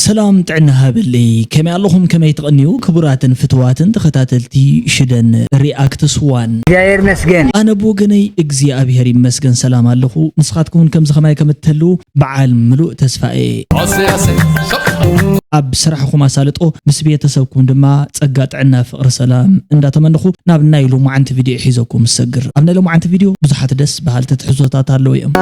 ሰላም ጥዕና ሃበለይ። ከመይ ኣለኹም? ከመይ ትቐንዩ? ክቡራትን ፍትዋትን ተኸታተልቲ ሽደን ሪኣክትስ ዋን። እግዚኣብሔር ይመስገን። ኣነ ብወገነይ እግዚኣብሔር ይመስገን ሰላም ኣለኹ። ንስኻትኩም እውን ከምዚ ኸማይ ከም እትህልዉ በዓል ምሉእ ተስፋ እየ። ኣብ ስራሕኹም ኣሳልጦ፣ ምስ ቤተሰብኩም ድማ ጸጋ፣ ጥዕና፣ ፍቕሪ፣ ሰላም እንዳተመነኹ ናብ ናይ ሎማዓንቲ ቪድዮ ሒዘኩም ዝሰግር። ኣብ ናይ ሎማዓንቲ ቪድዮ ብዙሓት ደስ በሃልቲ ትሕዝቶታት ኣለዉ እዮም።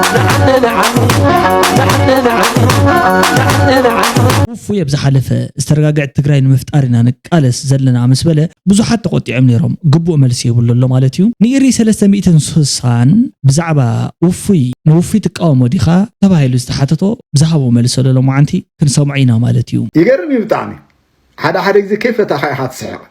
ውፉይ ኣብ ዝሓለፈ ዝተረጋግዐት ትግራይ ንምፍጣር ኢና ንቃለስ ዘለና ምስ በለ ብዙሓት ተቖጢዖም ነይሮም። ግቡእ መልሲ የብሉ ኣሎ ማለት እዩ። ንኢሪ ሰለስተ ሚእትን ስሳን ብዛዕባ ውፉይ፣ ንውፉይ ትቃወሞ ዲኻ ተባሂሉ ዝተሓተቶ ብዝሃቦ መልሲ ሎማዓንቲ ክንሰምዖ ኢና ማለት እዩ። ይገርም እዩ ብጣዕሚ። ሓደ ሓደ ግዜ ከይፈታኻ ኢኻ ትስሕቕ።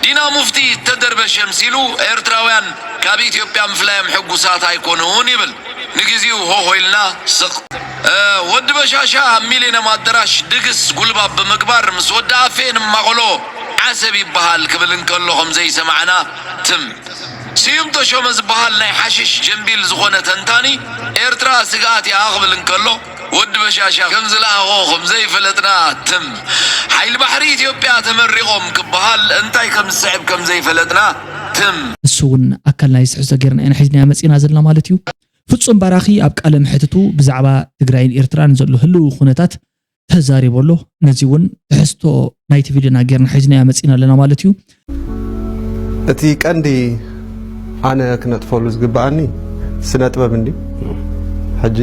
ዲና ሙፍቲ እተደርበሸ ምሲሉ ኤርትራውያን ካብ ኢትዮጵያ ምፍላዮም ሕጉሳት ኣይኮኑን ይብል። ንግዜኡ ሆሆ ኢልና ስቕ። እ፣ ወዲ በሻሻ ኣብ ሚሊኒየም ኣደራሽ ድግስ ጉልባብ ብምግባር ምስ ወዲ ኣፌ ንማቐሎ ዓሰብ ይበሃል ክብል እንከሎ ከም ዘይሰማዕና ትም። ስዩም ተሾመ ዝበሃል ናይ ሓሽሽ ጀምቢል ዝኾነ ተንታኒ፣ ኤርትራ ስግኣት እያ ክብል እንከሎ፣ ወዲ በሻሻ ከም ዝለኣኾ ከም ዘይፈለጥና ትም። ሓይሊ ባሕሪ ኢትዮጵያ ተመሪቖም ክበሃል እንታይ ከም ዝስዕብ ከም ዘይፈለጥና ትም። ንሱ እውን ኣካል ናይ ትሕዝቶ ጌርና ኢና ሒዝናዮ መጺእና ዘለና ማለት እዩ። ፍጹም ባራኺ ኣብ ቃለ መሕትቱ ብዛዕባ ትግራይን ኤርትራን ዘሎ ህልው ኩነታት ተዛሪቡ ኣሎ። ነዚ እውን ትሕዝቶ ናይቲ ቪድዮና ጌርና ሒዝናዮ መጺእና ኣለና ማለት እዩ። እቲ ቀንዲ ኣነ ክነጥፈሉ ዝግብኣኒ ስነ ጥበብ እንድዩ። ሕጂ፣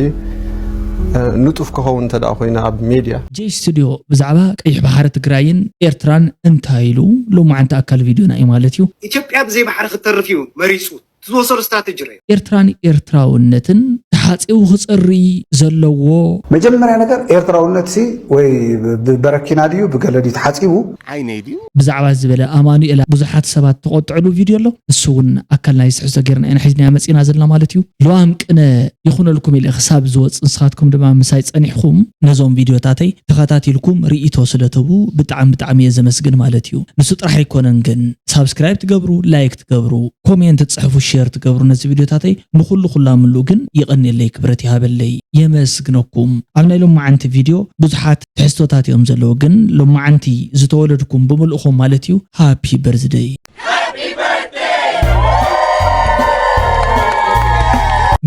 እ፣ ንጡፍ ክኸውን እንተ ደኣ ኮይነ ኣብ ሜድያ ጄ ስቱዲዮ ብዛዕባ ቀይሕ ባሕሪ ትግራይን ኤርትራን እንታይ ኢሉ ሎማዓንቲ ኣካል ቪድዮና እዩ ማለት እዩ። ኢትዮጵያ ብዘይ ባሕሪ ክትተርፍ እዩ መሪጹ። እቲ ዝወሰዶ ስትራተጂ ርኣዮ። ኤርትራን ኤርትራውነትን ተሓጺቡ ክጸሪ ዘለዎ መጀመርያ ነገር ኤርትራውነትሲ ወይ ብ-፣ ብበረኪና ድዩ ብገለ ድዩ ተሓጺቡ? ዓይነይ ድዩ? ብዛዕባ ዝበለ ኣማኑኤል ብዙሓት ሰባት ተቖጥዕሉ ቪድዮ ኣሎ። እሱ እውን ኣካል ናይ ትሕዝቶ ጌርና ኢና ሒዝናዮ መጺእና ዘለና ማለት እዩ። ልዋም ቅነ ይኹነልኩም ኢለ ክሳብ ዝወጽእ ንስኻትኩም ድማ ምሳይ ጸኒሕኩም ነዞም ቪድዮታተይ ተኸታቲልኩም ርእይቶ ስለ ትህቡ ብጣዕሚ ብጣዕሚ እየ ዘመስግን ማለት እዩ። ንሱ ጥራሕ ኣይኮነን ግን ሳብስክራይብ ትገብሩ፣ ላይክ ትገብሩ፣ ኮሜንት ትጽሕፉ፣ ሼር ትገብሩ ነዚ ቪድዮታተይ ንኹሉ ኩላምሉ ግን ይቐንየለይ፣ ክብረት ይሃበለይ፣ የመስግነኩም። ኣብ ናይ ሎማዓንቲ ቪድዮ ብዙሓት ትሕዝቶታት እዮም ዘለዉ፣ ግን ሎማዓንቲ ዝተወለድኩም ብምልእኹም ማለት እዩ ሃፒ በርዝደይ።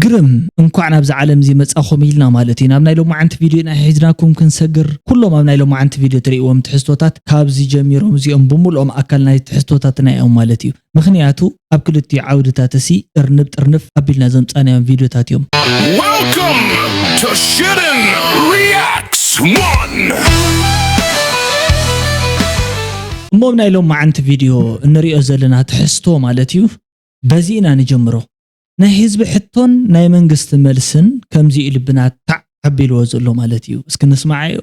ግርም፣ እንኳዕ ናብዛ ዓለም እዚ መጻኹም ኢልና ማለት እዩ። ናብ ናይ ሎማዓንቲ ቪድዮ ኢና ሒዝናኩም ክንሰግር። ኩሎም ኣብ ናይ ሎማዓንቲ ቪድዮ ትርእይዎም ትሕዝቶታት ካብዚ ጀሚሮም እዚኦም ብምልኦም ኣካል ናይ ትሕዝቶታትና እዮም ማለት እዩ። ምኽንያቱ ኣብ ክልቲኡ ዓውድታት እሲ እርንብ ጥርንፍ ኣቢልና ዘምጻናዮም ቪድዮታት እዮም። Welcome to Shitten Reacts One። እሞ ኣብ ናይ ሎማዓንቲ ቪድዮ እንሪኦ ዘለና ትሕዝቶ ማለት እዩ። በዚ ኢና ንጀምሮ። ናይ ህዝቢ ሕቶን ናይ መንግስቲ መልስን ከምዚ እዩ ልብና ታዕ ኣቢልዎ ዘሎ ማለት እዩ። እስኪ ንስማዓዮ።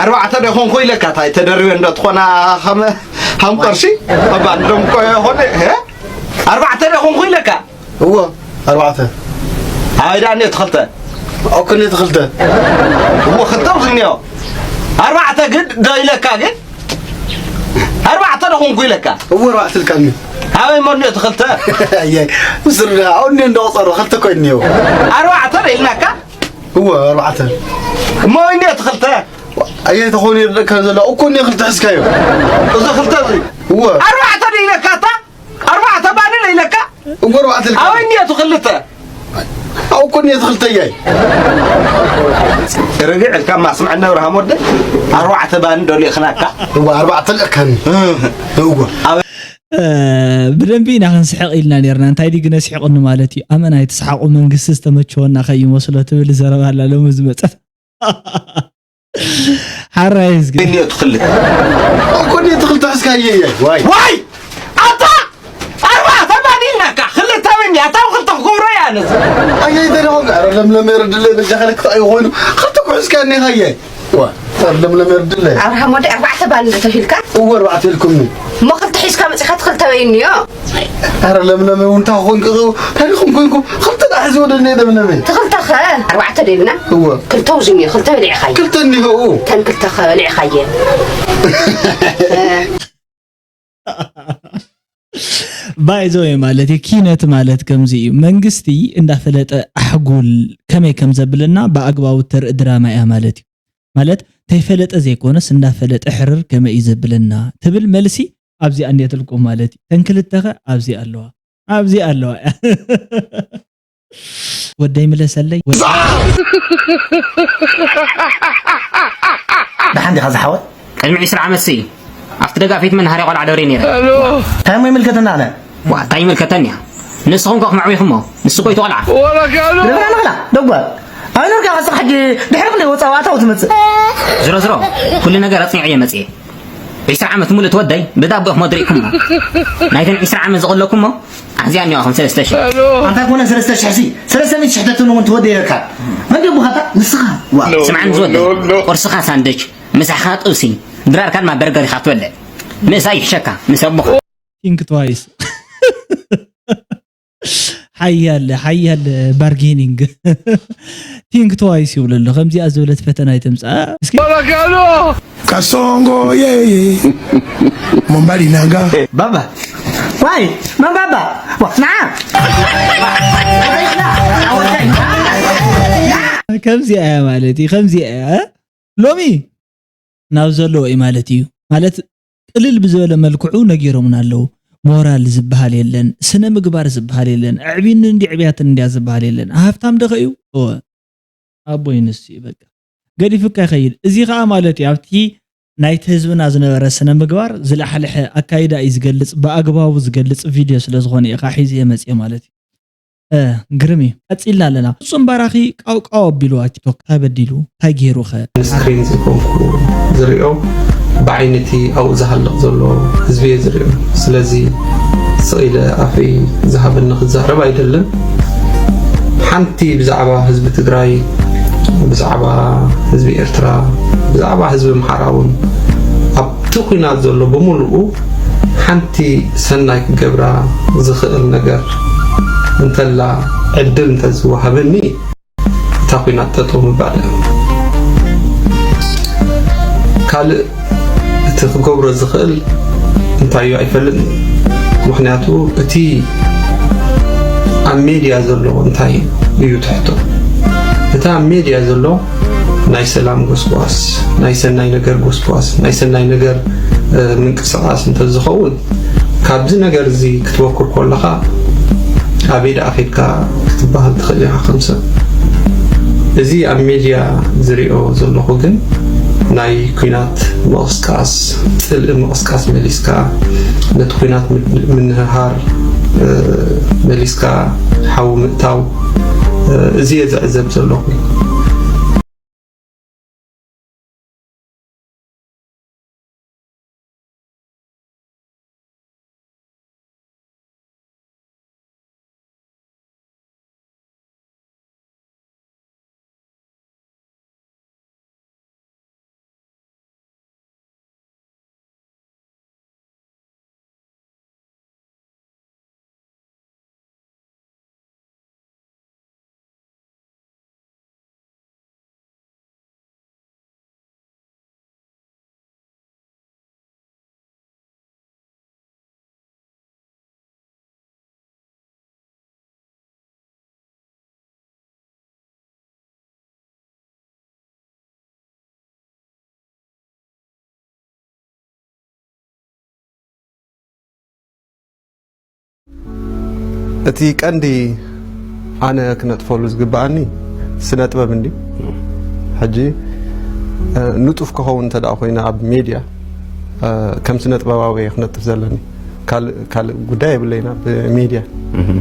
ኣርባዕተ ዶ ኾንኩ ኢለካ፣ እንታይ ተደሪበ እንዶ ትኾና ኸመ-፣ ሃም ቅርሺ? እባ እንዶም እኮ ይኾነ፣ እ? ኣርባዕተ ዶ ኾንኩ ኢለካ? እዎ፣ ኣርባዕተ። ኣበይ ደኣ እኒኦ እቲ ኽልተ? ኣብኩኒ እቲ ኽልተ። እዎ፣ ኽልተ ኣብዚ እኒኦ። ኣርባዕተ ግን ዶ ኢለካ ግን? ኣርባዕተ ዶ ኾንኩ ኢለካ? እዎ፣ ኣርባዕተ ኢልካኒ። ኣበይ እሞ እኒኦ እቲ ኽልተ? ኣየይ፣ ምስር ደኣ፣ ኣብኡ እኒኦ እንዶ ቁጸሮ፣ ኽልተ እኮ እኒኦ። ኣርባዕተ ዶ ኢልናካ? እዎ፣ ኣርባዕተ። እሞ እኒኦ እቲ ኽልተ? ኣየይ፣ ተኾይኑ ይርደእካ ዘሎ፣ እኮ እኒኦ ኽልተ ሒዝካዮ። እዚ ኽልተ እዚ? እዎ። ኣርባዕተ ዶ ኢለካ ኣታ? ኣርባዕተ ባኒ ዶ ኢለካ? እዎ፣ ኣርባዕተ ኢልካ። ኣበይ እኒኦ እቲ ኽልተ? ኣብኡ እኮ እኒኦ እቲ ኽልተ እያይ። ርግዕ ኢልካ እማ ስምዐኒ ኣብርሃም ወደይ፣ ኣርባዕተ ባኒ ዶ ልኢኽናካ? እዋ፣ ኣርባዕተ ልእካኒ። እ። እዋ። ኣብ-፣ እ፣ ብደንቢ ኢና ክንስሕቕ ኢልና ኔርና። እንታይ ድዩ ግን ኣስሒቑኒ ማለት እዩ። ኣመና ኣይትስሓቑ፣ መንግስቲ ዝተመቸወና ከይመስሎ ትብል ዘረባ ኣላ ሎሚ ዝመጸት። ሓራይ እስኪ። እኒኦ ትኽልተ። እኮ እኒኦ ትኽልተ ሒዝካዮ እየ። ዋይ። ዋይ! ኣታ! ኣርባዕተ ባኒ ኢልናካ፣ ክልተ ወይኒ፣ ኣታ ኣብ ክልተ ክገብሮ እያ ነዚ። ኣየይ ተደኾንካ፣ ኧረ ለምለም የርድለይ፣ በጃኻ ልክፍኣዮ ኮይኑ፣ ክልተ እኮ ሒዝካዮ እኒኻ እየ። ዋ፣ ኧረ ለምለም የርድለይ። ኣብርሃም ወዲ ኣርባዕተ ባኒ ዶ ተባሂልካ? እወ፣ ኣርባዕተ ኢልኩምኒ። እሞ ክልተ ሒዝካ መጺኻ፣ እቲ ክልተ ወይኒ እዮ። ኣረ ለምለመ እውን እንታይ ኮንክ? እንታይ ዲኹም ኮንኩም? ክልተ ደኣ ሕዚ ወደ እኔ ለምለመ። እቲ ክልተ ኸ ኣርባዕተ ዶ ይብልና? እወ። ክልተ ውዝን እዩ፣ ክልተ በሊዕኻዮ። ክልተ እኒሆ። ተን ክልተ ኸ በሊዕኻዮ። ባይዘወይ ማለት እዩ። ኪነት ማለት ከምዚ እዩ። መንግስቲ እንዳፈለጠ ኣሕጉል ከመይ ከም ዘብለና ብኣግባቡ ተርኢ ድራማ እያ ማለት እዩ። ማለት ተይፈለጠ ዘይኮነስ እንዳፈለጠ ሕርር ከመይ እዩ ዘብለና ትብል መልሲ ኣብዚኣ እንዴትልኩም ማለት እዩ። ተን ክልተኸ ኣብዚ ኣለዋ። ኣብዚ ኣለዋ። ወደይ ምለሰለይ። ደሓን ዲኻ ዝሓወይ? ቅድሚ ዕስራ ዓመት ሲ ኣብቲ ደጋ ፊት መናሃርያ ቆልዓ ደብሪ ነይረ። እንታይ እሞ ይምልከተና ኣነ? ዋ፣ እንታይ ይምልከተኒ እያ? ንስኹም ከ ክምዕዊኹሞ? ንሱ እኮ እዩ እቲ ቆልዓ። ወላ ካልኦ። ደብራ ንኽላ፣ ደጓል። ኣይኖርካ ከስቕ ሕጂ ድሕሪ ክንደይ ወፃ ኣታው ትመፅእ? ዝሮ ዝሮ፣ ኩሉ ነገር ኣፅኒዐ እየ መፅየ። ዕስራ ዓመት ሙሉእ ትወደይ ብዳቦ ኢኹም ወድሪእኩሞ። ናይተን ዕስራ ዓመት ዝቐለኩሞ ኣሕዚኣ እኒዋ ከም ሰለስተ ሽሕ። ኣንታ ኮነ ሰለስተ ሽሕ ሲ፣ ሰለስተ ሚእቲ ሽሕ ተትብሉ እውን ትወደይ ኢልካ። መን ደቡኻታ? ንስኻ። ዋ። ስምዓኒ ዝወደይ፣ ቁርስኻ ሳንድች፣ ምሳሕኻ ጥብሲ፣ ድራርካ ድማ በርገር ኢኻ ትበልዕ። ምእሳ ይሕሸካ፣ ምስ ኣቦኻ። Think twice። ሓያል፣ ሓያል ባርጌኒንግ። Think twice ይብሉ ኣሎ። ከምዚኣ ዝበለት ፈተና ኣይተምጽኣ። እስኪ በረካሎ። Kasongo, yeah, yeah. Mombali nanga. Baba. Why? Ma baba. Wa, na. ከምዚኣ እያ ማለት እዩ። ከምዚኣ እያ። ሎሚ ናብ ዘለዎ እዩ ማለት እዩ። ማለት ቅልል ብዝበለ መልክዑ ነጊሮምና ኣለዉ። ሞራል ዝበሃል የለን፣ ስነ ምግባር ዝበሃል የለን፣ ኣዕቢኒ እንዲ ዕብያትን እንድያ ዝበሃል የለን። ሃፍታም ደኸ እዩ? እወ። ኣቦይ ንሱ እዩ በቃ። ገዲፉካ ይኸይድ። እዚ ኸኣ ማለት እዩ ኣብቲ ናይቲ ህዝብና ዝነበረ ስነ ምግባር ዝለሓልሐ ኣካይዳ እዩ ዝገልጽ፣ ብኣግባቡ ዝገልጽ ቪድዮ ስለ ዝኾነ እዩ ኸኣ ሒዘ መጽየ ማለት እዩ። እ፣ ግርም እዩ። ቀጺልና ኣለና። ፍጹም ባራኺ ቃው ቃው ኣቢልዋ ቲክቶክ። እንታይ በዲሉ? እንታይ ገይሩ ኸ? ስክሪን ዘይኮንኩ ዝሪኦ፣ ብዓይኒ እቲ ኣብኡ ዝሃልቕ ዘሎ ህዝቢ እየ ዝሪኦ። ስለዚ ስቕ ኢለ ኣፈይ ዝሃበኒ ክዛረብ ኣይደልን። ሓንቲ ብዛዕባ ህዝቢ ትግራይ፣ ብዛዕባ ህዝቢ ኤርትራ፣ ብዛዕባ ህዝቢ ኣምሓራ እውን ኣብቲ ኲናት ዘሎ ብምሉኡ ሓንቲ ሰናይ ክገብራ ዝኽእል ነገር እንተላ ዕድል እንተዝወሃበኒ እታ ኲናት ጠጠው ምባል። ካልእ እቲ ክገብሮ ዝኽእል እንታይ እዩ ኣይፈልጥን። ምኽንያቱ እቲ ኣብ ሜድያ ዘሎ እንታይ እዩ ትሕቶ? እቲ ኣብ ሜድያ ዘሎ ናይ ሰላም ጎስጓስ፣ ናይ ሰናይ ነገር ጎስጓስ፣ ናይ ሰናይ ነገር፣ እ፣ ምንቅስቓስ እንተዝኸውን ካብዚ ነገር እዚ ክትበኩር ከለኻ ኣበይ ደኣ ኬድካ ክትበሃል ትኽእል ኢኻ ከም ሰብ። እዚ ኣብ ሜድያ ዝሪኦ ዘለኹ ግን ናይ ኲናት ምቕስቃስ፣ ጽልኢ ምቕስቃስ መሊስካ፣ ነቲ ኲናት ምድ-፣ ምንህሃር፣ እ፣ መሊስካ ሓዊ ምእታው፣ እ፣ እዚ እየ ዝዕዘብ ዘለኹ። እቲ ቀንዲ ኣነ ክነጥፈሉ ዝግብኣኒ ስነ ጥበብ እንዲ ሕጂ፣ እ፣ ንጡፍ ክኸውን እንተ ደኣ ኮይነ ኣብ ሜድያ፣ እ፣ ከም ስነ ጥበባዊ እየ ክነጥፍ ዘለኒ። ካልእ፣ ካልእ ጉዳይ የብለይን ኣብ ሜድያ። እህ።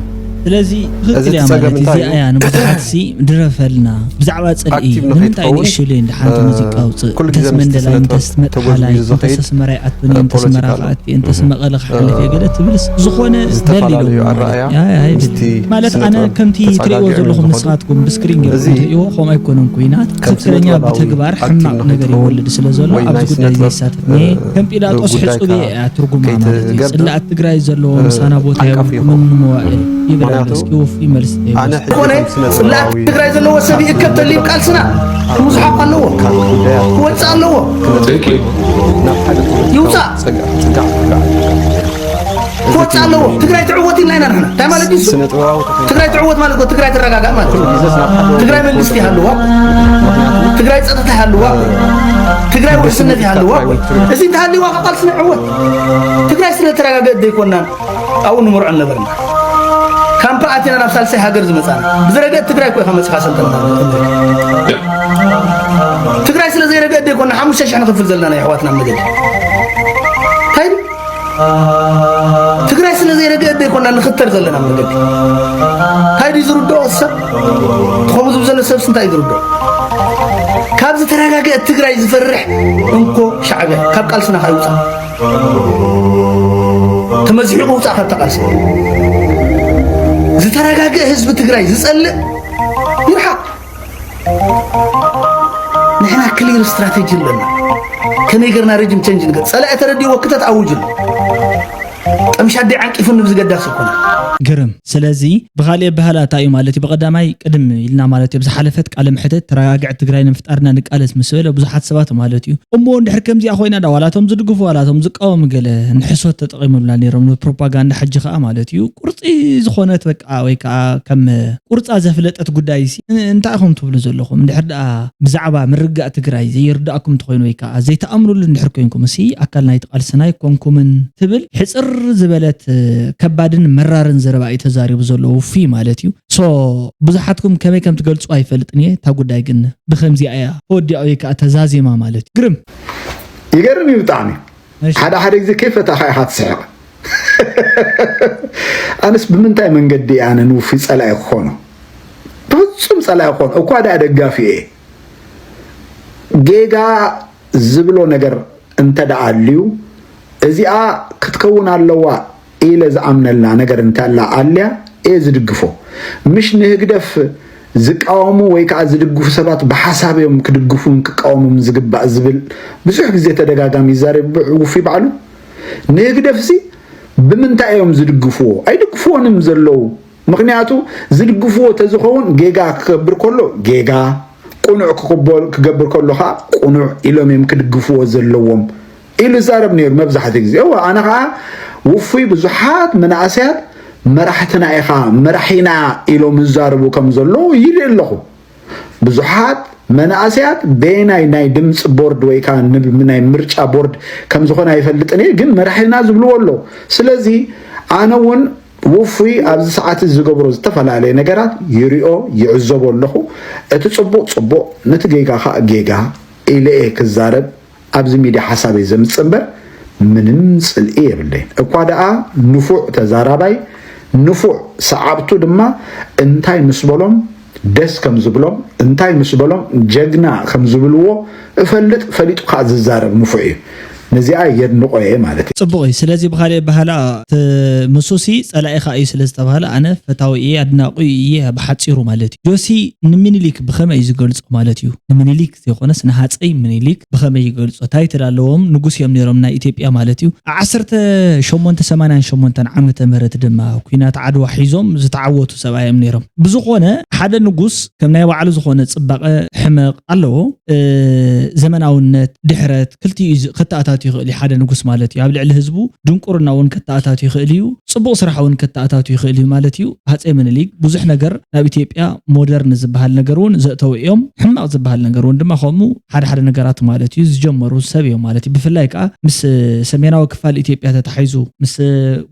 ስለዚ እዚ ትኽክል እያ ትጸገም ማለት እዩ። እንታይ እዚኣ እዩ? እያ ንብዙሓት ሲ ድረፈልና ብዛዕባ ጽልኢ ኣክቲቭ ንምንታይ ንኸይትኸውን፣ ንእሽለይ እንደ ሓንቲ እ፣ ሙዚቃ ኣውጽእ? ኩሉ ግዜ እንተስ ምስቲ መንደላይ፣ ስነ ጥበብ እንተስ ተጎዝጒዙ መሓላይ፣ ዝኸይድ፣ እንተስ መርዓይ ኣቱኒ፣ እ፣ እንተስ ፖለቲካ መርዓ ኣለኹ። ከኣቲ፣ እንተስ እህ። መቐለ ክሓልፍ እየ ገለ ትብልስ ዝኾነ ደሊሉ ዝተፈላለዩ ማለት ኣረኣእያ እዩ። ኣይ፣ ኣይደልን። ምስቲ ማለት ስነ ኣነ ጥበብ ከምቲ ተጻጋጊዑ ትርእይዎ ዘለኹም ዝኸዱ። ንስኻትኩም ብስክሪን ገይርኩም እዚ ትርእይዎ ከምኡ ኣይኮነን ኩናት። ከም ስነ ትኽክለኛ ጥበባዊ ብተግባር ኣክቲቭ ሕማቕ ነገር ንኸይትኸውን ይወልድ ስለ ዘሎ ወይ ኣብዚ ናይ ጉዳይ ስነ ጥበብ፣ ዘይሳተፍ እ፣ እየ። ከም ጲላጦስ ጉዳይ ሕጹብ እየ እያ ትርጉማ ማለት እዩ። ከይትገብር፣ ጽላኣት ትግራይ ዘለዎ እ፣ ምሳና ቦታ ዓንቃፊ የብልኩምን ይኸውን። ንመዋእል ይብል ኣሎ። ምኽንያቱ እስኪ ውፉይ መልሲ ኣነ ይበል። ሕጂ ጽላእ ከም ስነ ጥበባዊ ትግራይ ዘለዎ ሰብ ይእከብ ተልዩ ቃልስና ብዙሕ ሓቕ ኣለዎ። ካብ ጉዳያት ክወጽእ ኣለዎ። ክመጽእ ኮይኑ ናብ ሓደ ይውጻእ። ጽጋዕ፣ ጽጋዕ፣ ጽጋዕ። ክወፅእ ኣለዎ። ትግራይ ትዕወት ኢልና ኢና ንሕና። እንታይ ማለት እዩ እሱ? ትግራይ ትዕወት ማለት እኮ ትግራይ ትረጋጋእ ማለት እዩ። ትግራይ መንግስቲ ይሃልዋ፣ ትግራይ ፀጥታ ይሃልዋ፣ ትግራይ ውሕስነት ይሃልዋ። እዚ እንተሃልዋ ከዓ ቃልስና ይዕወት። ትግራይ ስለ ተረጋገእት ዘይኮናን ኣብኡ ንምርዖ ነበርና። ካምፕ ኣቲና ናብ ሳልሳይ ሃገር ዝመፃና ብዝረገእት ትግራይ እኮ ኢኻ መፂኻ ሰልጠንና። ትግራይ ስለ ዘይረገእት ዘይኮና ሓሙሽተ ሽሕ ንኽፍል ዘለና ናይ ኣሕዋትና መገዲ እንታይ ትግራይ ስለ ዘይረገአት ዘይኮና ንኽተር ዘለና መገዲ እንታይ ድዩ ዝርድኦ ሰብ? ከምኡ ዝብል ዘሎ ሰብስ እንታይ እዩ ዝርድኦ? ካብ ዝተረጋገአት ትግራይ ዝፈርሕ እንኮ ሻዕብያ ካብ ቃልስና ከይውፃእ ተመዚሑ ክውፃእ ካብታ ቃልሲ ዝተረጋገአ ህዝቢ ትግራይ ዝፀልእ ይርሓቅ። ንሕና ክሊር ስትራቴጂ ኣለና። ከመይ ገርና ሬጅም ቸንጅ ንገ ጸላኢ ተረዲእዎ ክተት ኣውጅሉ። ጠምሻ ኣደይ ዓንቂፉኒ ብዝገዳስ ይኮነ። ግርም። ስለዚ ብኻልእ ኣበሃህላ እንታይ እዩ ማለት እዩ? ብቐዳማይ ቅድም ኢልና ማለት እዩ፣ ብዝሓለፈት ቃለ መሕተት ተረጋግዐት ትግራይ ንምፍጣርና ንቃለስ ምስ በለ ብዙሓት ሰባት ማለት እዩ፣ እሞ እንድሕር ከምዚኣ ኮይና ዳ ዋላቶም ዝድግፉ ዋላቶም ዝቃወሙ ገለ ንሕሶት ተጠቒሙልና ነይሮም ንፕሮፓጋንዳ። ሕጂ ከኣ ማለት እዩ ቁርፂ ዝኾነት በቃ ወይ ከኣ ከም ቁርፃ ዘፍለጠት ጉዳይ ሲ እንታይ ኢኹም ትብሉ ዘለኹም? እንድሕር ደኣ ብዛዕባ ምርጋእ ትግራይ ዘይርዳእኩም እንተኾይኑ ወይ ከዓ ዘይተኣምኑሉ እንድሕር ኮንኩም ሲ ኣካል ናይቲ ቃልስና ኣይኮንኩምን ትብል ሕፅር ዝበለት ከባድን መራርን ዘረባ እዩ ተዛሪቡ ዘሎ ውፉይ ማለት እዩ። ሶ ብዙሓትኩም ከመይ ከም ትገልፁ ኣይፈልጥን እየ። እታ ጉዳይ ግን ብከምዚኣ እያ ተወዲኣ ወይ ከዓ ተዛዜማ ማለት እዩ። ግርም። ይገርም እዩ ብጣዕሚ። ሓደ ሓደ ግዜ ከይፈታኻ ኢኻ ትስሕቕ። ኣነስ ብምንታይ መንገዲ እየ ኣነ ንውፉይ ጸላኢ ክኾኖ? ብፍጹም ጸላኢ ክኾኖ እኳ ደኣ ደጋፊ እየ። ጌጋ ዝብሎ ነገር እንተ ደኣ ኣልዩ እዚኣ ክትከውን ኣለዋ ኢለ ዝኣምነላ ነገር እንተ ኣላ ኣልያ እየ ዝድግፎ። ምሽ ንህግደፍ ዝቃወሙ ወይ ከዓ ዝድግፉ ሰባት ብሓሳብ እዮም ክድግፉን ክቃወሙን ዝግባእ ዝብል ብዙሕ ግዜ ተደጋጋሚ ይዛረብ ውፉይ ባዕሉ። ንህግደፍሲ ብምንታይ እዮም ዝድግፍዎ? ኣይድግፍዎንም ዘለዉ። ምኽንያቱ ዝድግፍዎ ተዝኸውን ጌጋ ክገብር ከሎ ጌጋ፣ ቁኑዕ ክገብር ከሎ ከዓ ቁኑዕ ኢሎም እዮም ክድግፍዎ ዘለዎም ኢሉ ይዛረብ ነይሩ መብዛሕትኡ ግዜ። እወ ኣነ ከዓ ውፉይ ብዙሓት መናእሰያት መራሕትና ኢኻ መራሒና ኢሎም ይዛረቡ ከም ዘለዉ ይርኢ ኣለኹ። ብዙሓት መናእሰያት በየናይ ናይ ድምፂ ቦርድ ወይ ከዓ ናይ ምርጫ ቦርድ ከም ዝኾነ ኣይፈልጥን እየ፣ ግን መራሒና ዝብልዎ ኣሎ። ስለዚ ኣነ እውን ውፉይ ኣብዚ ሰዓት ዝገብሮ ዝተፈላለየ ነገራት ይሪኦ ይዕዘቦ ኣለኹ። እቲ ፅቡቕ ፅቡቕ፣ ነቲ ጌጋ ከዓ ጌጋ ኢለ እየ ክዛረብ ኣብዚ ሚድያ ሓሳበይ ዘምፅእ እምበር ምንም ፅልኢ የብለይን። እኳ ደኣ ንፉዕ ተዛራባይ ንፉዕ ሰዓብቱ ድማ እንታይ ምስ በሎም ደስ ከም ዝብሎም እንታይ ምስ በሎም ጀግና ከም ዝብልዎ እፈልጥ፣ ፈሊጡ ከዓ ዝዛረብ ንፉዕ እዩ። ነዚኣ የድንቖ እየ ማለት እዩ። ፅቡቕ እዩ። ስለዚ ብኻሊእ ኣበሃህላ እቲ ምሱሲ ፀላኢኻ እዩ ስለ ዝተባህለ ኣነ ፈታዊ እየ ኣድናቒ እየ ብሓፂሩ ማለት እዩ። ጆሲ ንምኒሊክ ብኸመይ እዩ ዝገልፆ ማለት እዩ? ንምኒሊክ ዘይኮነስ ንሃፀይ ምኒሊክ ብኸመይ ይገልፆ? ታይትል ኣለዎም ንጉስ እዮም ነይሮም ናይ ኢትዮጵያ ማለት እዩ። ዓሰርተ ሸሞንተ ሰማንያን ሸሞንተን ዓመተ ምህረት ድማ ኲናት ዓድዋ ሒዞም ዝተዓወቱ ሰብኣይ እዮም ነይሮም። ብዝኾነ ሓደ ንጉስ ከም ናይ ባዕሉ ዝኾነ ፅባቐ ሕመቕ ኣለዎ። ዘመናውነት ድሕረት ክልቲኡ ከተኣታቱ ይኽእል እዩ ሓደ ንጉስ ማለት እዩ። ኣብ ልዕሊ ህዝቡ ድንቁርና እውን ከተኣታቱ ይኽእል እዩ፣ ፅቡቕ ስራሕ እውን ከተኣታቱ ይኽእል እዩ ማለት እዩ። ሃፀይ ምኒሊክ ብዙሕ ነገር ናብ ኢትዮጵያ ሞደርን ዝበሃል ነገር እውን ዘእተው እዮም። ሕማቕ ዝበሃል ነገር እውን ድማ ከምኡ ሓደ ሓደ ነገራት ማለት እዩ ዝጀመሩ ሰብ እዮም ማለት እዩ። ብፍላይ ከዓ ምስ ሰሜናዊ ክፋል ኢትዮጵያ ተታሒዙ ምስ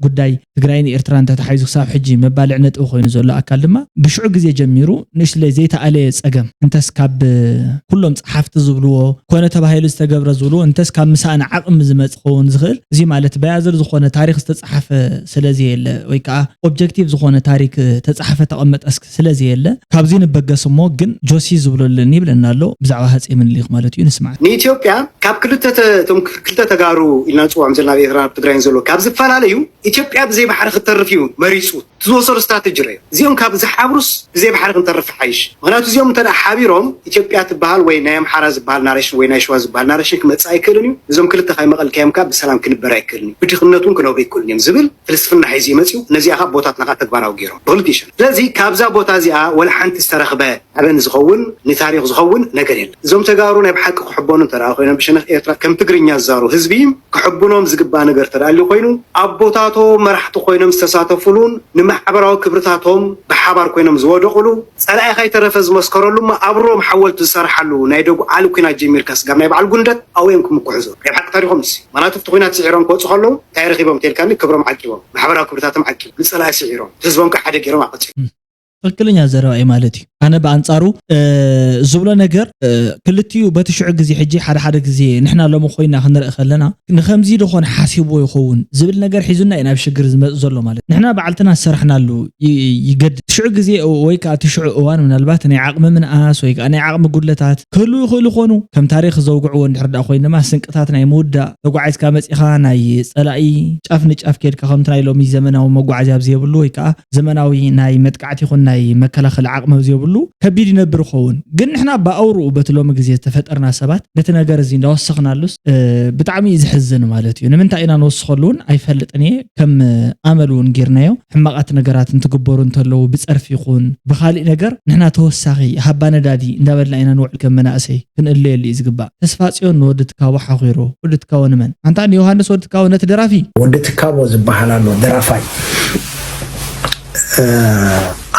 ጉዳይ ትግራይን ኤርትራን ተታሒዙ ክሳብ ሕጂ መባልዕ ነጥቢ ኮይኑ ዘሎ ኣካል ድማ ብሽዑ ግዜ ጀሚሩ ንእሽትለይ ዘይተኣለየ ፀገም እንተስ ካብ ኩሎም ፀሓፍቲ ዝብልዎ ኮነ ተባሂሉ ዝተገብረ ዝብልዎ እንተስ ካብ ምሳእን ዓቕሚ ዝመፅ ክኸውን ዝኽእል እዚ ማለት በያዝር ዝኾነ ታሪክ ዝተፀሓፈ ስለዘየለ ወይ ከዓ ኦብጀክቲቭ ዝኾነ ታሪክ ተፃሕፈ ተቐመጠ ስለ ዘየለ ካብዚ ንበገስ እሞ ግን ጆሲ ዝብሎ ኣለኒ ይብለና ኣሎ ብዛዕባ ሃፀይ ምኒልክ ማለት እዩ ንስማዕ። ንኢትዮጵያ ካብ ክልተ እቶም ክልተ ተጋሩ ኢልና ንፅውዖም ዘለና ኣብ ኤርትራን ኣብ ትግራይን ዘሎ ካብ ዝፈላለዩ ኢትዮጵያ ብዘይ ባሕሪ ክትተርፍ እዩ መሪፁ እቲ ዝወሰዶ ስትራተጂ ረዮ እዚኦም ካብ ዝሓብሩስ ብዘይ ባሕሪ ክንተርፍ ሓይሽ ምክንያቱ እዚኦም እንተ ሓቢሮም ኢትዮጵያ ትበሃል ወይ ናይ ኣምሓራ ዝበሃል ናሬሽን ወይ ናይ ሸዋ ዝበሃል ናሬሽን ክመፅእ ኣይክእልን እዩ እዞም ክልተ ካይመቐልካዮም ከዓ ብሰላም ክንበር ኣይክእልን እዩ ብድኽነት እውን ክነብሩ ኣይክእልን እዮም ዝብል ፍልስፍና ናሒዙ እዩ መፂኡ። ነዚኣ ካብ ቦታትና ከዓ ተግባራዊ ገይሮም ብክልቲኡ ሸነኽ። ስለዚ ካብዛ ቦታ እዚኣ ወላ ሓንቲ ዝተረኽበ ኣበን ዝኸውን ንታሪኽ ዝኸውን ነገር የለን። እዞም ተጋሩ ናይ ብሓቂ ክሕበኑ እንተ ደኣ ኮይኖም ብሸነኽ ኤርትራ ከም ትግርኛ ዝዛሩ ህዝቢ ክሕብኖም ዝግባእ ነገር ተዳልዩ ኮይኑ ኣቦታቶም መራሕቲ ኮይኖም ዝተሳተፉሉን ንማሕበራዊ ክብርታቶም ብሓባር ኮይኖም ዝወደቑሉ ጸላኢ ካይተረፈ ዝመስከረሉ እሞ ኣብ ሮም ሓወልቲ ዝሰርሓሉ ናይ ደጉዓሊ ኩናት ጀሚርካ ስጋብ ናይ በዓል ጉንደት ኣብኦም ክምክሑ ዞሩ ናይ ብሓቂ ታሪኾም ንሱ እዩ። ምኽንያቱ ኣብቲ ኩናት ስዒሮም ክወፁ ከለዉ እንታይ ረኺቦም ተልካኒ ክብሮም ዓቂቦም ማሕበራዊ ክብርታቶም ዓቂቦም ንጸላኢ ስዒሮም ህዝቦም ከዓ ሓደ ገይሮም ኣቐፂሉ። ትክክለኛ ዘረባ እዩ ማለት እዩ። ኣነ ብኣንፃሩ ዝብሎ ነገር ክልቲኡ በቲ ሽዑ ግዜ ሕጂ ሓደ ሓደ ግዜ ንሕና ሎሚ ኮይና ክንርኢ ከለና ንከምዚ ዶኾን ሓሲብዎ ይኸውን ዝብል ነገር ሒዙና እዩ ናብ ሽግር ዝመፅእ ዘሎ ማለት ንሕና በዓልትና ዝሰራሕናሉ ይገድ ሽዑ ግዜ ወይ ከዓ እቲ ሽዑ እዋን ምናልባት ናይ ዓቕሚ ምንኣስ ወይ ከዓ ናይ ዓቕሚ ጉድለታት ክህሉ ይኽእሉ ይኾኑ ከም ታሪክ ዘውግዕዎ እንድሕር ዳኣ ኮይኑ ድማ ስንቅታት ናይ ምውዳእ ተጓዒዝካ መፂኻ ናይ ፀላኢ ጫፍ ንጫፍ ከድካ ከምቲ ናይ ሎሚ ዘመናዊ መጓዓዝያ ኣብ ዘየብሉ ወይ ከዓ ዘመናዊ ናይ መጥቃዕቲ ይኹን ናይ መከላኸሊ ዓቕሚ ኣብ ዘየብሉ ከቢድ ይነብር ይኸውን። ግን ንሕና ብኣውርኡ በቲ ሎሚ ግዜ ዝተፈጠርና ሰባት ነቲ ነገር እዚ እንዳወሰኽናሉስ ብጣዕሚ እዩ ዝሕዝን ማለት እዩ። ንምንታይ ኢና ንወስኸሉ እውን ኣይፈልጥን እየ። ከም ኣመል እውን ጌርናዮ ሕማቓት ነገራት እንትግበሩ እንተለዉ ብፀርፊ ይኹን ብካሊእ ነገር ንሕና ተወሳኺ ሃባ ነዳዲ እንዳበልና ኢና ንውዕል ከም መናእሰይ። ክንእለየሉ እዩ ዝግባእ። ተስፋጽዮን ንወዲ ትካቦ ሓኺሩ። ወዲ ትካቦ ንመን? ኣንታ ንዮሃንስ ወዲ ትካቦ ነቲ ደራፊ። ወዲ ትካቦ ዝበሃል ኣሎ ደራፋይ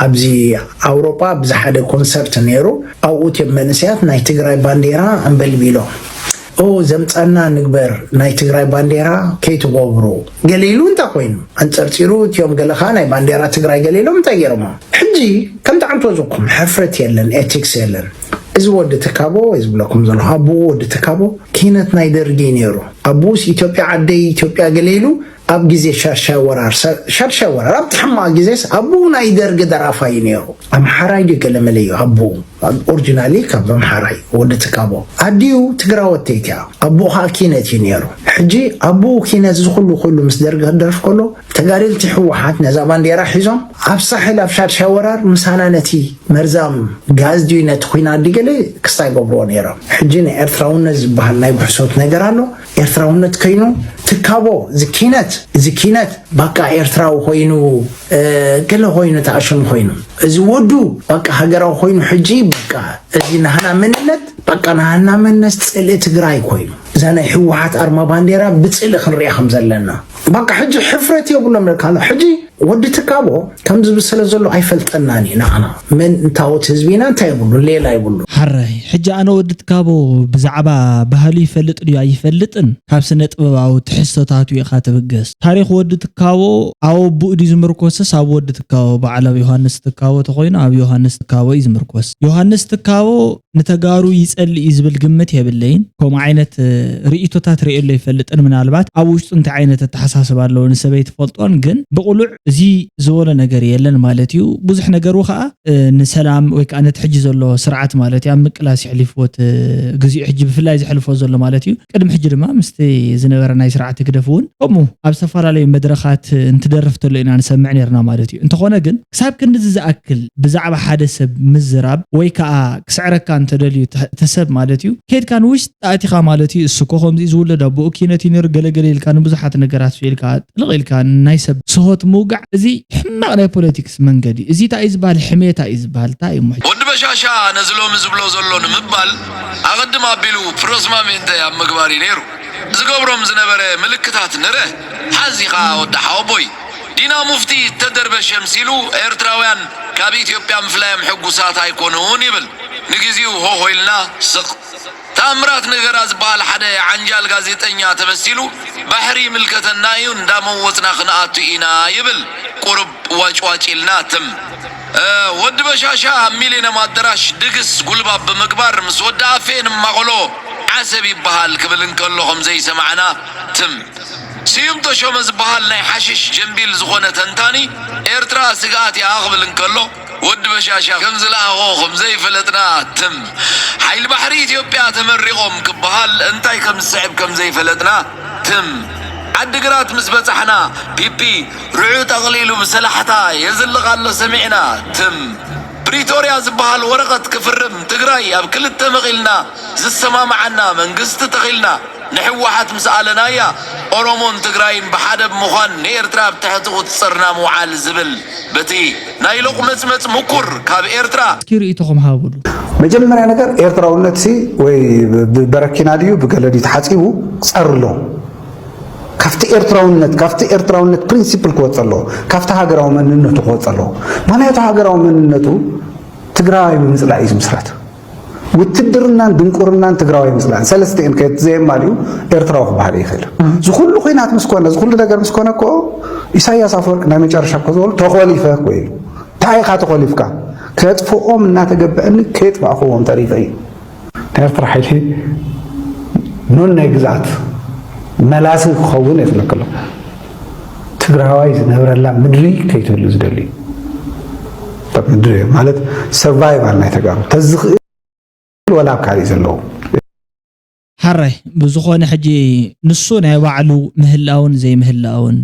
ኣብዚ ኣውሮጳ ኣብዚ ሓደ ኮንሰርት ነይሩ ኣብኡ እትዮም መንእሰያት ናይ ትግራይ ባንዴራ ኣንበልቢሎም ኦ ዘምፃና ንግበር ናይ ትግራይ ባንዴራ ከይትገብሩ ገለ ኢሉ እንታይ ኮይኑ ኣንፀርፂሩ እትዮም ገለ ከዓ ናይ ባንዴራ ትግራይ ገለ ኢሎም እንታይ ገይሮሞ ሕጂ ከምቲ ዓንቶ ዝኩም ሕፍረት የለን ኤቲክስ የለን እዚ ወዲ ትካቦ ወይ ዝብለኩም ዘለኹ ኣቦኡ ወዲ ትካቦ ኪነት ናይ ደርጊ ነይሩ ኣቦኡስ ኢትዮጵያ ዓደይ ኢትዮጵያ ገለ ኢሉ ኣብ ግዜ ሻድሻይ ወራር ሻድሻይ ወራር ኣብቲ ሕማቕ ግዜስ ኣቦኡ ናይ ደርጊ ደራፋይ ነይሩ ኣምሓራይ ድዩ ገለ መለ እዩ ኣቦኡ ኦሪጂናሊ ካብ ኣምሓራይ ወዲ ትካቦ ኣዲኡ ትግራወተይቲ እያ ኣቦኡ ከዓ ኪነት እዩ ነይሩ ሕጂ ኣቦኡ ኪነት ዝኩሉ ኩሉ ምስ ደርጊ ክደርፍ ከሎ ተጋደልቲ ህወሓት ነዛ ባንዴራ ሒዞም ኣብ ሳሕል ኣብ ሻድሻይ ወራር ምሳና ነቲ መርዛም ጋዝ ድዩ ነቲ ኩናት ድዩ ገለ ክስታይ ይገብርዎ ነይሮም። ሕጂ ናይ ኤርትራውነት ዝበሃል ናይ ብሕሶት ነገር ኣሎ። ኤርትራውነት ከይኑ ትካቦ እዚ ኪነት እዚ ኪነት በቃ ኤርትራዊ ኮይኑ ገለ ኮይኑ ተኣሽም ኮይኑ እዚ ወዱ በቃ ሃገራዊ ኮይኑ ሕጂ በቃ እዚ ናህና መንነት በቃ ናህና መንነት ፅልኢ ትግራይ ኮይኑ እዛ ናይ ህወሓት ኣርማ ባንዴራ ብፅልኢ ክንሪኣ ከም ዘለና በቃ ሕጂ ሕፍረት የብሎም ኢልካ ኣሎ ሕጂ ወዲ ትካቦ ከምዚ ዝብል ስለ ዘሎ ኣይፈልጠናን እዩ ንዓና መን እንታወት ህዝቢ ኢና እንታይ የብሉ ሌላ የብሉ። ሓራይ ሕጂ ኣነ ወዲ ትካቦ ብዛዕባ ባህሉ ይፈልጥ ድዩ ኣይፈልጥን ካብ ስነ ጥበባዊ ትሕዝቶታቱ ኢኻ ትብገስ ታሪኽ ወዲ ትካቦ ኣብ ኣቦኡ ድዩ ዝምርኮስስ ኣብ ወዲ ትካቦ በዓል ኣብ ዮሃንስ ትካቦ ተኾይኑ ኣብ ዮሃንስ ትካቦ እዩ ዝምርኮስ ዮሃንስ ትካቦ ንተጋሩ ይጸልእ እዩ ዝብል ግምት የብለይን። ከምኡ ዓይነት ርእይቶታት ርእየሉ ኣይፈልጥን። ምናልባት ኣብ ውሽጡ እንታይ ዓይነት ኣተሓሳስባ ኣለዎ ንሰብ ኣይትፈልጦን። ግን ብቕሉዕ እዚ ዝበሎ ነገር የለን ማለት እዩ። ብዙሕ ነገሩ ኸኣ ንሰላም ወይ ከዓ ነቲ ሕጂ ዘሎ ስርዓት ማለት እዩ ኣብ ምቅላስ የሕሊፍዎ እቲ ግዚኡ ሕጂ ብፍላይ ዘሕልፎ ዘሎ ማለት እዩ። ቅድሚ ሕጂ ድማ ምስቲ ዝነበረ ናይ ስርዓት ህግደፍ እውን ከምኡ ኣብ ዝተፈላለዩ መድረኻት እንትደርፍ ተሎ ኢና ንሰምዕ ነርና ማለት እዩ። እንተኾነ ግን ክሳብ ክንድዚ ዝኣክል ብዛዕባ ሓደ ሰብ ምዝራብ ወይ ከዓ ክስዕረካ እንተደልዩ እቲ ሰብ ማለት እዩ ከይድካ ንውሽጢ ኣእቲኻ ማለት እዩ እሱ እኮ ከምዚ ዝውለድ ኣቦኡ ኪነት እዩ ነይሩ ገለገለ ኢልካ ንብዙሓት ነገራት ኢልካ ጥልቕ ኢልካ ናይ ሰብ ስሆት ምውጋዕ እዚ ሕማቕ ናይ ፖለቲክስ መንገዲ እዚ እንታይ እዩ ዝበሃል ሕሜታ እዩ ዝበሃል እንታይ እዩ ወዲ በሻሻ ነዚ ሎሚ ዝብሎ ዘሎ ንምባል ኣቐድም ኣቢሉ ፕሮስማሜንተ ኣብ ምግባር እዩ ነይሩ ዝገብሮም ዝነበረ ምልክታት ንርእ ሓዚ ኸዓ ወዲ ሓወቦይ ዲና ሙፍቲ እተደርበሸ ምሲሉ ኤርትራውያን ካብ ኢትዮጵያ ምፍላዮም ሕጉሳት ኣይኮኑን ይብል። ንግዚኡ ሆሆ ኢልና ስቕ። ተኣምራት ነገራ ዝበሃል ሓደ ዓንጃል ጋዜጠኛ ተመሲሉ ባሕሪ ይምልከተና እዩ እንዳመወፅና ክንኣቱ ኢና ይብል። ቁሩብ ዋጭዋጭ ኢልና ትም። ወዲ በሻሻ ኣብ ሚሊነም ኣደራሽ ድግስ ጉልባብ ብምግባር ምስ ወዲ ኣፌ ንማቐሎ ዓሰብ ይበሃል ክብል እንከሎ ከምዘይሰማዕና ትም። ስዩም ተሾመ ዝበሃል ናይ ሓሽሽ ጀምቢል ዝኾነ ተንታኒ ኤርትራ ስግኣት እያ ክብል እንከሎ ወዲ በሻሻ ከም ዝለኣኾ ከም ዘይፈለጥና ትም። ሓይሊ ባሕሪ ኢትዮጵያ ተመሪቖም ክበሃል እንታይ ከም ዝስዕብ ከም ዘይፈለጥና ትም። ዓዲግራት ምስ በጻሕና ፒፒ ርዑ ጠቕሊሉ ብሰላሕታ የዝልቕ ኣሎ ሰሚዕና ትም። ፕሪቶርያ ዝበሃል ወረቐት ክፍርም ትግራይ ኣብ ክልተ መቒልና ዝሰማምዓና መንግስቲ ተኺልና ንሕወሓት ምስ ኣለናያ ኦሮሞን ትግራይን ብሓደ ብምዃን ንኤርትራ ኣብ ትሕቲ ቁፅፅርና ምውዓል ዝብል በቲ ናይ ሎቕመፅመፅ ምኩር ካብ ኤርትራ እስኪ ርእይቶኹም ሃብሉ። መጀመርያ ነገር ኤርትራውነት ሲ ወይ ብበረኪና ድዩ ብገለ ድዩ ተሓፂቡ ፀርሎ ካብቲ ኤርትራውነት ካብቲ ኤርትራውነት ፕሪንሲፕል ክወፀ ኣለዎ ካብቲ ሃገራዊ መንነቱ ክወፀ ኣለዎ ምክንያቱ ሃገራዊ መንነቱ ትግራዋይ ብምፅላእ እዩ ዝምስረት ውትድርናን ድንቁርናን ትግራዋይ ምፅላእ ሰለስተን ከዘየማልዩ ኤርትራዊ ክበሃል ይኽእል ዝኩሉ ኩናት ምስ ኮነ ዝኩሉ ነገር ምስ ኮነ እኮ ኢሳያስ ኣፈወርቅ ናይ መጨረሻ እኮ ዝበሉ ተኾሊፈ እኮ ኢሉ እንታይ ኢኻ ተኾሊፍካ ከጥፍኦም እናተገበአኒ ከየጥፋእኽዎም ተሪፈ እዩ ኤርትራ ሓይሊ ኖን ናይ ግዝኣት መላሲ ክኸውን እየ ዝብለካ ኣለኹ ትግራዋይ ዝነብረላ ምድሪ ከይትህሉ ዝደሊ ምድሪ ማለት survival ናይ ተጋሩ ተዝኽእል ወላ ኣብ ካሊእ ዘለዉ ሓራይ ብዝኾነ ሕጂ ንሱ ናይ ባዕሉ ምህላውን ዘይምህላውን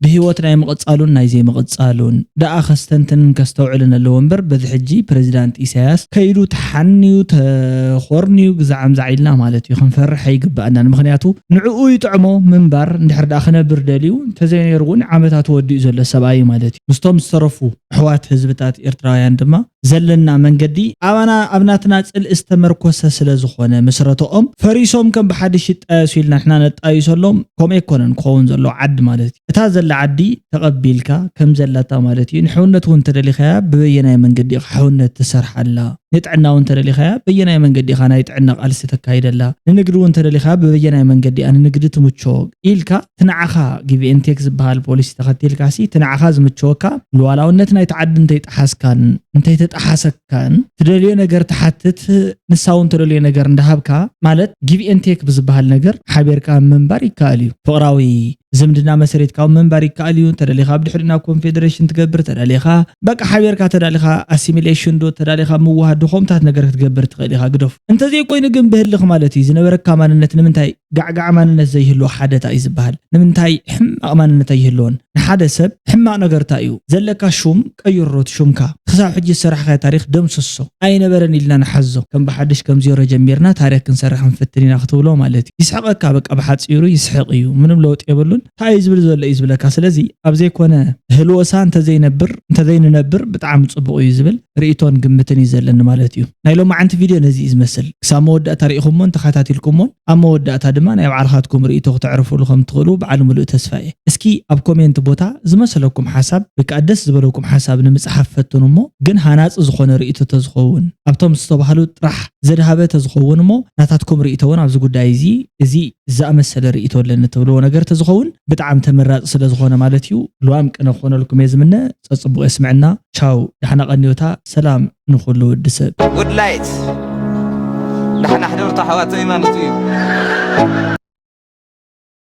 ብህይወት ናይ ምቕጻሉን ናይ ዘይምቕጻሉን ደኣ ከስተንትንን ከስተውዕልን ኣለዎ እምበር በዚ ሕጂ ፕሬዚዳንት ኢሳያስ ከይዱ ተሓንዩ ተኾርንዩ ግዛዕ ምዛዕ ኢልና ማለት እዩ ክንፈርሕ ኣይግባኣናን ምኽንያቱ ንዕኡ ይጥዕሞ ምንባር እንድሕር ደኣ ክነብር ደልዩ እንተዘይነይሩ እውን ዓመታት ወዲኡ ዘሎ ሰብኣይ ማለት እዩ ምስቶም ዝተረፉ ኣሕዋት ህዝብታት ኤርትራውያን ድማ ዘለና መንገዲ ኣባና ኣብ ናትና ጽልኢ ዝተመርኮሰ ስለ ዝኾነ ምስረተኦም ፈሪሶም ከም ብሓድሽ ይጣየሱ ኢልና ንሕና ነጣይሰሎም ከምኡ ኣይኮነን ክኸውን ዘሎ ዓዲ ማለት እዩ እታ ዘላ ዓዲ ተቐቢልካ ከም ዘላታ ማለት እዩ ንሕውነት እውን ተደሊኻያ ብበየናይ መንገዲ ኢኻ ሕውነት ትሰርሓላ ንጥዕና እውን ተደሊኻያ በየናይ መንገዲ ኢኻ ናይ ጥዕና ቃልሲ ተካይደላ ንንግዲ እውን ተደሊኻያ ብበየናይ መንገዲ እያ ንንግዲ ትምቾ ኢልካ ትንዓኻ give and take ዝበሃል ፖሊሲ ተኸቲልካ ሲ ትንዓኻ ዝምቸወካ ሉዓላውነት ናይቲ ዓዲ እንተይጠሓስካን እንተይተጠሓሰካን ትደልዮ ነገር ትሓትት ንሳ እውን ትደልዮ ነገር እንዳሃብካ ማለት give and take ብዝበሃል ነገር ሓቢርካ ምንባር ይከኣል እዩ ፍቕራዊ ዝምድና መሰሪትካ እውን ምንባር ይከኣል እዩ ተደሊኻ ብድሕሪ ናብ ኮንፌደሬሽን ትገብር ተደሊኻ በቃ ሓቢርካ ተዳሊኻ ኣሲሚሌሽን ዶ ተዳሊኻ ምውሃድ ዶ ከምታት ነገር ክትገብር ትኽእል ኢኻ ግደፉ እንተዘይኮይኑ ግን ብህልኽ ማለት እዩ ዝነበረካ ማንነት ንምንታይ ጋዕጋዕ ማንነት ዘይህልዎ ሓደታ እዩ ዝበሃል ንምንታይ ሕማቕ ማንነት ኣይህልዎን ንሓደ ሰብ ሕማቕ ነገርታ እዩ ዘለካ ሹም ቀይሮ ሹምካ ክሳብ ሕጂ ዝሰራሕካዮ ታሪክ ደምስሶ ኣይነበረን ኢልና ንሓዞ ከም ብሓድሽ ከም ዜሮ ጀሚርና ታሪክ ክንሰርሕ ክንፍትን ኢና ክትብሎ ማለት እዩ ይስሕቀካ በቃ ብሓፂሩ ይስሕቅ እዩ ምንም ለውጢ የብሉን እንታይ እዩ ዝብል ዘሎ እዩ ዝብለካ ስለዚ ኣብ ዘይኮነ ህልወሳ እንተዘይነብር እንተዘይንነብር ብጣዕሚ ፅቡቅ እዩ ዝብል ርእቶን ግምትን እዩ ዘለኒ ማለት እዩ ናይ ሎማዓንቲ ቪድዮ ነዚ እዩ ዝመስል ክሳብ መወዳእታ ርኢኹሞን ተኸታቲልኩሞን ኣብ መወዳእታ ድማ ናይ ባዕልኻትኩም ርእቶ ክተዕርፉሉ ከም ትኽእሉ በዓል ምሉእ ተስፋ እየ እስኪ ኣብ ኮሜንት ቦታ ዝመሰለኩም ሓሳብ ወይ ከዓ ደስ ዝበለኩም ሓሳብ ንምፅሓፍ ፈትኑ እሞ ግን ሃናፂ ዝኾነ ርእቶ ተዝኸውን ኣብቶም ዝተባህሉ ጥራሕ ዘድሃበ ተዝኸውን እሞ ናታትኩም ርእቶ እውን ኣብዚ ጉዳይ እዚ እዚ ዝኣመሰለ ርእቶ ኣለኒ ትብልዎ ነገር ተዝኸውን ብጣዕሚ ተመራፂ ስለ ዝኾነ ማለት እዩ ልዋም ቅነ ክኾነልኩም እየ ዝምነ ፀፅቡቕ የስምዐና ቻው ዳሕና ቀንዮታ ሰላም ንኹሉ ወዲ ሰብ ጉድላይት ዳሕና ሕደርቱ ኣሕዋት ዘይማኖት እዩ